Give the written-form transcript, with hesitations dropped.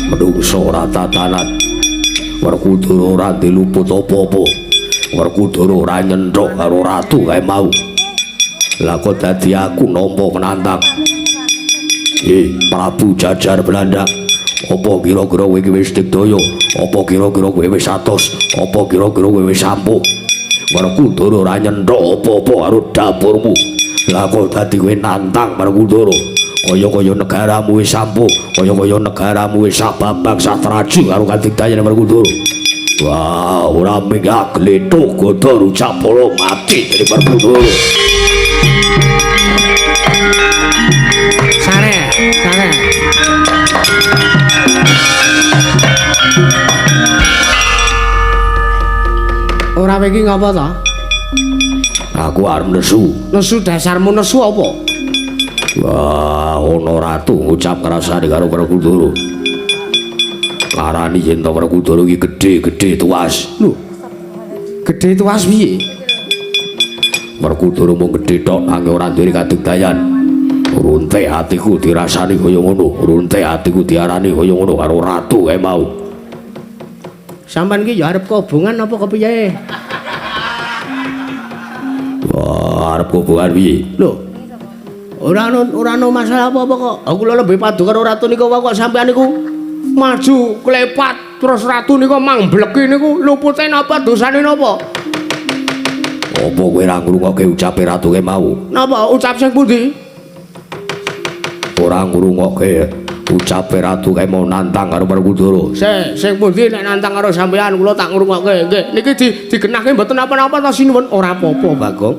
Menungso ora tatanan. Werkudara ora diluput apa-apa. Werkudara ora nyenthok karo ratu kae mau. Lah kok dadi aku nampa penantang. Prabu Jajar Belandang. Apa kira-kira kowe iki wis digdaya? Apa kira-kira kowe wis atos? Apa kira-kira kowe wis ampuh? Werkudara ora nyenthok apa-apa karo dapurmu. Lah kok dadi kowe nantang Werkudara? Kaya-kaya negaramu wis ampuh, kaya-kaya negaramu wis sak babak sak traju karo kadigdayan Werkudara. Wah, ora minggah glethuk gada rucap pala mati dening Werkudara. Sare, sare. Ora iki ngapa to? Aku arep nesu. Nesu dasarmu nesu apa? Wah, ana ratu ngucap krasane karo Werkudara. Ngarani yen to Werkudara iki gedhe-gedhe tuas. Lho. Gedhe tuas piye? Werkudara mung gedhe tok nanging ora duwe kadigdayan. Runte atiku dirasani kaya ngono, runte atiku diarani kaya ngono karo ratu kae mau. Sampeyan ki ya arep kobongan apa kepiye? Wah, arep kobongan piye? Lho. Ora ono masalah apa-apa kok. Aku lho lebih padu karo ratu niku kok sampeyan niku maju klepat terus ratu niku mangbleki niku lupute napa dosane napa? Apa kowe ora ngrungokke ucape ratu kae mau? Napa ucap sing pundi? Ora ngrungokke ucape ratu kae mau nantang karo Werkudara. Sing sing pundi nek nantang karo sampeyan kula tak ngrungokke. Nggih, niki digenahke mboten napa-napa ta sinuwun? Ora apa-apa, Bagong.